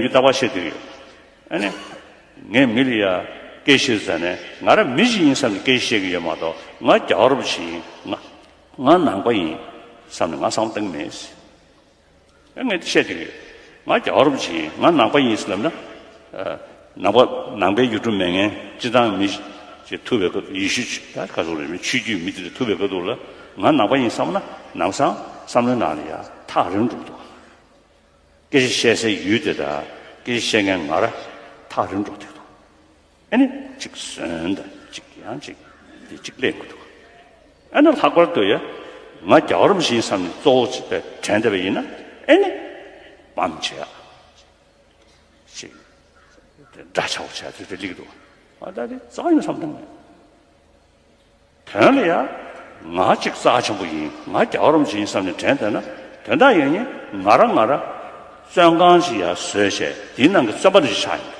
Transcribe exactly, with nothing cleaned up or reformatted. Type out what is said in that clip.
མི་རྟག་པར་བཤད་དུ་ཡོད། ཨ་ནི། ངས་མི་ལ་ཡ་སྐད་ཆ་བཤད་ཟེར་ནས་ང་རང་མི་ཞིག་ཡིན་བསམ་ནས་སྐད་ཆ་བཤད་ཀྱི་ཡོད་མ་གཏོགས། ང་རྒྱལ་བ་རིན་པོ་ཆེ་ཡིན། ང་ང་ནང་པ་ཡིན་བསམ་ནས་ང་བསམ་བློ་བཏང་གི་མེད། ཨ་ངས་དེ་བཤད་ཀྱི་ཡོད། ང་རྒྱལ་བ་རིན་པོ་ཆེ་ཡིན། ང་ནང་པ་ཡིན་ཟེར་ལབ་ན། ཨ། ནང་པ་ནང་པའི་ཡུལ་གྲུ་མེད་མཁན་སྤྱིར་བཏང་མི་ཞིག་ཐུག་པའི་སྐབས། ཡེ་ཤུ་ཆོས་ད་ག་ཚོད་རེད། མི་ཆོས་བརྒྱུད་མི་དེ་འདྲ་ཐུག་པའི་སྐབས་དུ་ལ་ང་ནང་པ་ཡིན་བསམ་ན་ནམ་སང་བསམ་བློའི་ནང་ལ་ཡ་ཐག་རིང་འགྲོ་འདུག་སྐད་ཆ་བཤད་སའི་ཡུལ་དེ་དང་སྐད་ཆ་བཤད་མཁན་ང་རང་ཐག་རིང་འགྲོ་བསྡད་འདུག་ཨ་ནི་གཅིག་ཟོན་དང་གཅིག་ཡང་གཅིག་དེ་གཅིག་ལེན་དགོས་འདུག་ཨ་ནི་ལྷག་པར་དུ་ཡ་ང་རྒྱལ་བ་རིན་པོ་ཆེ་ཡིན་བསམ་ནས་གཙོ་བོ་བྱས་པའི་དྲན་བསྡད་པ་ཡིན་ན། ཨ་ནི་སྤམ་བྱེད་ཡ་གཅིག་དེ་འདྲ་ཆགས་པོ་བྱས་དེ་དེ་ལེགས་འདུག་ཨ་ད་དེ་རྩ་བ་ཉིད་བསམ་བཏང་མེད། དོན་ལ་ཡ་ང་གཅིག་རྩ་ཆེན་པོ་ཡིན། ང་རྒྱལ་བ་རིན་པོ་ཆེ་ཡིན་བསམ་ནས་དྲན་བསྡད་ན། དོན་དག་ཡིན་ནི་ང་རང་ང་རང་བཙོན་ཁང་ཞིག་ཡར་བཟོས་བྱས་དེའི་ནང་གི་བཙོན་པ་འདྲ་ཞིག་ཆགས་ཡིན།